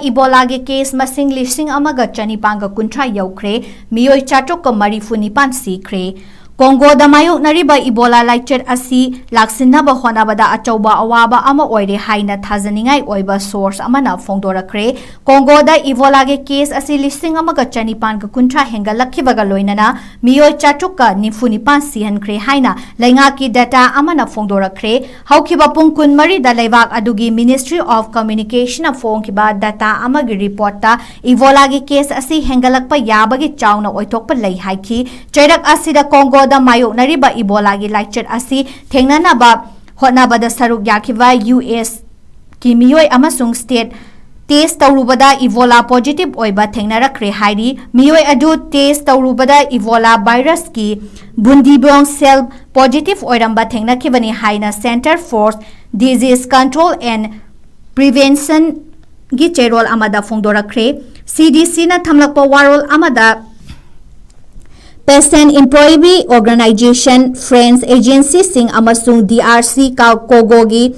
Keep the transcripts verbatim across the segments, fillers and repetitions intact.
ꯏꯕꯣꯂꯥꯒꯤ case ꯃꯁꯤꯡ ꯂꯤꯁꯤꯡ ꯑꯃꯒ ꯆꯅꯤꯄꯥꯟꯒ ꯀꯨꯟꯊ꯭ꯔꯥ ꯌꯧꯈ꯭ꯔꯦ, ꯃꯤꯑꯣꯏ ꯆꯥꯇ꯭ꯔꯨꯛꯀ ꯃꯔꯤꯐꯨ ꯅꯤꯄꯥꯟ ꯁꯤꯈ꯭ꯔꯦ꯫ ꯀꯣꯡꯒꯣꯗ ꯃꯥꯌꯣꯛꯅꯔꯤꯕ ꯏꯕꯣꯂꯥ ꯂꯥꯏꯆꯠ ꯑꯁꯤ ꯂꯥꯛꯁꯤꯟꯅꯕ ꯍꯣꯠꯅꯕꯗ ꯑꯆꯧꯕ ꯑꯋꯥꯕ ꯑꯃ ꯑꯣꯏꯔꯦ ꯍꯥꯏꯅ ꯊꯥꯖꯅꯤꯡꯉꯥꯏ ꯑꯣꯏꯕ ꯁꯣꯔꯁ ꯑꯃꯅ ꯐꯣꯡꯗꯣꯔꯛꯈ꯭ꯔꯦ꯫ ꯀꯣꯡꯒꯣꯗ ꯏꯕꯣꯂꯥꯒꯤ ꯀꯦꯁ ꯑꯁꯤ ꯂꯤꯁꯤꯡ ꯑꯃꯒ ꯆꯅꯤꯄꯥꯟꯒ ꯀꯨꯟꯊ꯭ꯔꯥ ꯍꯦꯟꯒꯠꯂꯛꯈꯤꯕꯒ ꯂꯣꯏꯅꯅ ꯃꯤꯑꯣꯏ ꯆꯥꯇ꯭ꯔꯨꯛꯀ ꯅꯤꯐꯨ ꯅꯤꯄꯥꯟ ꯁꯤꯍꯟꯈ꯭ꯔꯦ ꯍꯥꯏꯅ ꯂꯩꯉꯥꯛꯀꯤ ꯗꯇꯥ ꯑꯃꯅ ꯐꯣꯡꯗꯣꯔꯛꯈ꯭ꯔꯦ꯫ ꯍꯧꯈꯤꯕ ꯄꯨꯡ ꯀꯨꯟꯃꯔꯤꯗ ꯂꯩꯕꯥꯛ ꯑꯗꯨꯒꯤ Ministry of Communication ꯅ ꯐꯣꯡꯈꯤꯕ ꯗꯇꯥ ꯑꯃꯒꯤ ꯔꯤꯄꯣꯔꯠꯇ ꯏꯕꯣꯂꯥꯒꯤ ꯀꯦꯁ ꯑꯁꯤ ꯍꯦꯟꯒꯠꯂꯛꯄ ꯌꯥꯕꯒꯤ ꯆꯥꯎꯅ ꯑꯣꯏꯊꯣꯛꯄ ꯂꯩ ꯍꯥꯏꯈꯤ꯫ ꯆꯩꯔꯛ ꯑꯁꯤꯗ ꯀꯣꯡꯒꯣꯗ ꯃꯥꯌꯣꯛꯅꯔꯤꯕ ꯏꯕꯣꯂꯥꯒꯤ ꯂꯥꯏꯆꯠ ꯑꯁꯤ ꯊꯦꯡꯅꯅꯕ ꯍꯣꯠꯅꯕꯗ ꯁꯔꯨꯛ ꯌꯥꯈꯤꯕ ꯌꯨ ꯑꯦꯁ ꯀꯤ ꯃꯤꯑꯣꯏ ꯑꯃꯁꯨꯡ ꯁ꯭ꯇꯦꯠ ꯇꯦꯁ ꯇꯧꯔꯨꯕꯗ ꯏꯕꯣꯂꯥ ꯄꯣꯖꯤꯇꯤꯚ ꯑꯣꯏꯕ ꯊꯦꯡꯅꯔꯛꯈ꯭ꯔꯦ ꯍꯥꯏꯔꯤ꯫ ꯃꯤꯑꯣꯏ ꯑꯗꯨ ꯇꯦꯁ ꯇꯧꯔꯨꯕꯗ ꯏꯕꯣꯂꯥ ꯚꯥꯏꯔꯁꯀꯤ ꯕꯨꯟꯗꯤꯕꯣꯡ ꯁꯦꯜ ꯄꯣꯖꯤꯇꯤꯚ ꯑꯣꯏꯔꯝꯕ ꯊꯦꯡꯅꯈꯤꯕꯅꯤ ꯍꯥꯏꯅ Center for Disease Control and Prevention ꯒꯤ ꯆꯦꯔꯣꯜ ꯑꯃꯗ ꯐꯣꯡꯗꯣꯔꯛꯈ꯭ꯔꯦ꯫ ꯁꯤ ꯗꯤ ꯁꯤꯅ ꯊꯝꯂꯛꯄ ꯋꯥꯔꯣꯜ ꯑꯃꯗ Patient Employee Organization, French agency ꯁꯤꯡ ꯑꯃꯁꯨꯡ ꯗꯤ ꯑꯥꯔ ꯁꯤ ꯀꯣꯡꯒꯣꯒꯤ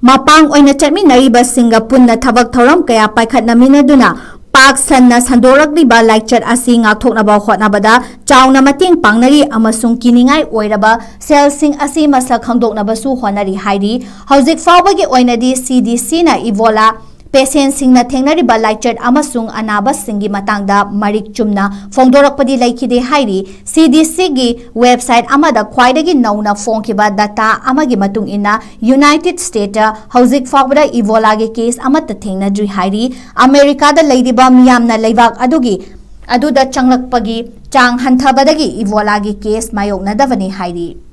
ꯃꯄꯥꯡ ꯑꯣꯏꯅ ꯆꯠꯃꯤꯟꯅꯔꯤꯕꯁꯤꯡꯒ ꯄꯨꯟꯅ ꯊꯕꯛ ꯊꯧꯔꯝ ꯀꯌꯥ ꯄꯥꯏꯈꯠꯅꯃꯤꯟꯅꯗꯨꯅ ꯄꯥꯛ ꯁꯟꯅ ꯁꯟꯗꯣꯔꯛꯂꯤꯕ ꯂꯥꯏꯆꯠ ꯑꯁꯤ ꯉꯥꯛꯊꯣꯛꯅꯕ ꯍꯣꯠꯅꯕꯗ ꯆꯥꯎꯅ ꯃꯇꯦꯡ ꯄꯥꯡꯅꯔꯤ ꯑꯃꯁꯨꯡ ꯀꯤꯅꯤꯡꯉꯥꯏ ꯑꯣꯏꯔꯕ ꯁꯦꯜꯁꯤꯡ ꯑꯁꯤ ꯃꯁꯛ ꯈꯪꯗꯣꯛꯅꯕꯁꯨ ꯍꯣꯠꯅꯔꯤ ꯍꯥꯏꯔꯤ꯫ ꯍꯧꯖꯤꯛ ꯐꯥꯎꯕꯒꯤ ꯑꯣꯏꯅꯗꯤ ꯁꯤ ꯗꯤ ꯁꯤꯅ ꯏꯕꯣꯂꯥ ꯄꯦꯁꯦꯟꯁꯤꯡꯅ ꯊꯦꯡꯅꯔꯤꯕ ꯂꯥꯏꯆꯠ ꯑꯃꯁꯨꯡ ꯑꯅꯥꯕꯁꯤꯡꯒꯤ ꯃꯇꯥꯡꯗ ꯃꯔꯤꯛ ꯆꯨꯝꯅ ꯐꯣꯡꯗꯣꯔꯛꯄꯗꯤ ꯂꯩꯈꯤꯗꯦ ꯍꯥꯏꯔꯤ꯫ ꯁꯤ ꯗꯤ ꯁꯤꯒꯤ ꯋꯦꯕꯁꯥꯏꯠ ꯑꯃꯗ ꯈ꯭ꯋꯥꯏꯗꯒꯤ ꯅꯧꯅ ꯐꯣꯡꯈꯤꯕ ꯗꯇꯥ ꯑꯃꯒꯤ ꯃꯇꯨꯡ ꯏꯟꯅ, ꯌꯨꯅꯥꯏꯇꯦꯗ ꯁ꯭ꯇꯦꯠꯇ ꯍꯧꯖꯤꯛ ꯐꯥꯎꯕꯗ ꯏꯕꯣꯂꯥꯒꯤ ꯀꯦꯁ ꯑꯃꯠꯇ ꯊꯦꯡꯅꯗ꯭ꯔꯤ ꯍꯥꯏꯔꯤ꯫ ꯑꯃꯦꯔꯤꯀꯥꯗ ꯂꯩꯔꯤꯕ ꯃꯤꯌꯥꯝꯅ ꯂꯩꯕꯥꯛ ꯑꯗꯨꯒꯤ ꯑꯗꯨꯗ ꯆꯪꯂꯛꯄꯒꯤ ꯆꯥꯡ ꯍꯟꯊꯕꯗꯒꯤ ꯏꯕꯣꯂꯥꯒꯤ ꯀꯦꯁ ꯃꯥꯌꯣꯛꯅꯗꯕꯅꯤ ꯍꯥꯏꯔꯤ꯫